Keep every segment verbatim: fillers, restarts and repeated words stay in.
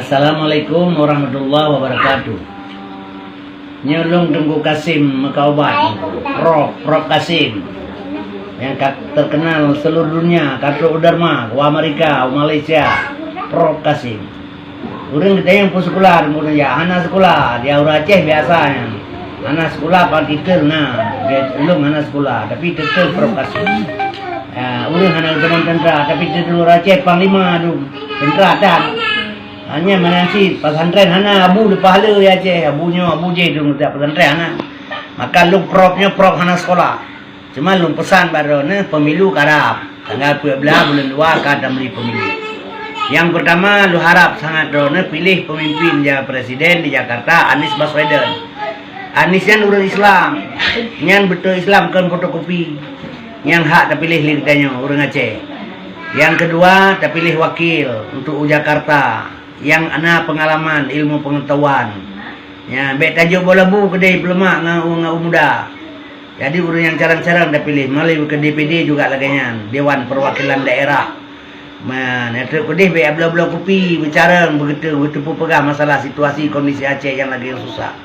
Assalamualaikum warahmatullahi wabarakatuh. Nyoe lôn Teungku Kasim Meukaubat, Prof, Prof Kasim, nyang ka teukeunal seuluruh dunia, ka trok u Dharma, u Amerika, u Malaysia, Prof Kasim. Ureueng geutanyoe peuseukula, ureueng ya hana seukula, di ureueng Aceh biasa nyan. Hana seukula, pan titel na, lôn hana seukula, tapi titel Prof Kasim. Ya, ureueng hana geutanyoe teuntra, tapi titel ureueng Aceh panglima dum, teuntra tan. Hanya meunan cit, pesantren hana abu leupah le ya Aceh, abu nyoe, abu jih dum, tak pesantren hana. Maka lôn Prof nyoe, Prof hana seukula. Cuma lôn peusan bak droeneuh, pemilu karab, tanggal dua belas buleuen dua ka tameuli pemilu. Nyang peurtama, lôn harab sangat droeneuh piléh peumimpin ja-, presiden di Jakarta, Anies Baswedan. Anies nyan ureueng Islam, nyan beutôi Islam, kon fotokopi. Nyang hak tapiléh lé geutanyoe, ureueng Aceh. Nyang keudua, tapiléh wakil untuk u Jakarta, nyang na peungalaman, ilmu peungeutahuan. Nya, bék tajok boh labu keudeh peuleumak ngon, ngon u muda. Jadi, ureueng nyang carông-carông tapiléh, meulalu keu D P D juga lagée nyan, Dewan Perwakilan Daerah. Man, nyang trok keudeh bék bloe-bloe kupi, beucarông, begitu, begitu peugah masalah situasi kondisi Aceh nyang lagée susah.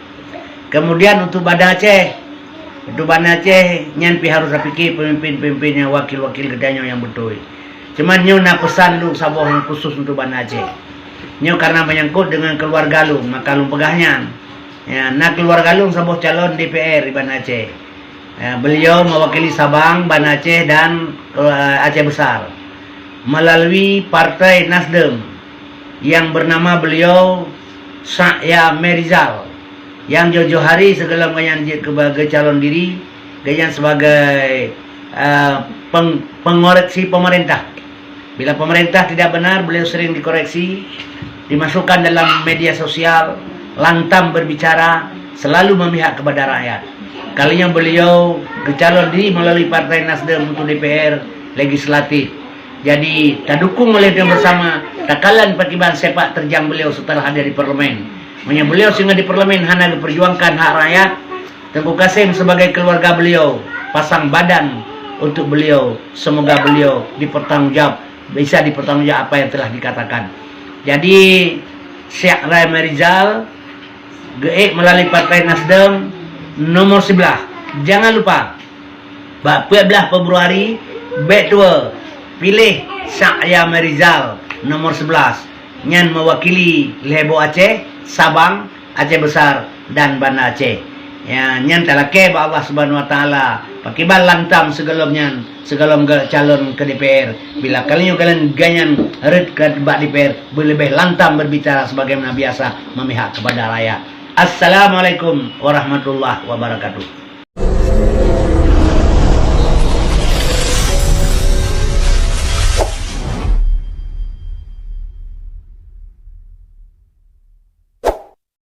Kemudian, untuk Banda Aceh, untuk Banda Aceh, nyan pih harôh tapiké peumimpin-peumimpin nyang wakil-wakil geutanyoe nyang beutôi. Cuman nyoe na peusan lôn saboh nyang khusus untuk Banda Aceh. Nyoe karena menyangkut dengan keuluwarga lôn, maka lôn peugah nyan. Ya, na keuluwarga lôn saboh calon D P R di Banda Aceh. Ya, beliau mewakili Sabang, Banda Aceh, dan, eh, Aceh Besar melalui Partai Nasdem yang bernama beliau Sa'ya Merizal, yang jauh-jauh hari sigohlom gobnyan jeuet keu ba-, geucalon diri, gobnyan sebagai, eh, peng-, pengoreksi pemerintah. Bila pemerintah tidak benar, beliau sering dikoreksi, dimasukkan dalam media sosial, lantang berbicara, selalu memihak kepada rakyat. Kali nyoe beliau geucalon diri melalui Partai Nasdem untuk D P R legislatif. Jadi, tadukung oleh dia bersama, takalon pakiban sepak terjang beliau setelah hadir di parlemen. Meunyoe beliau singoh di parlemen hana geuperjuangkan hak rakyat, Teungku Kasim sebagai keluarga beliau pasang badan untuk beliau, semoga beliau dipertanggungjawab, bisa dipertanggungjawab apa yang telah dikatakan. Jadi, Syakya Merizal geuék meulalu Partai Nasdem nomor sebelas. Jangan lupa, bak peuet blaih Februari, bék tuwoe piléh Syakya Merizal nomor sebelas. Nyan mewakili lhée boh Aceh, Sabang, Aceh Besar dan Banda Aceh. Ya, nyan talakée bak Allah Subhanahu Wa Taala. Pakiban lantang sigohlom nyan, sigohlom geucalon keu D P R. Bila kali nyoe gobnyan rhot keu bak D P R, beuleubeh lantang berbicara sebagaimana biasa memihak kepada rakyat. Assalamualaikum warahmatullahi wabarakatuh.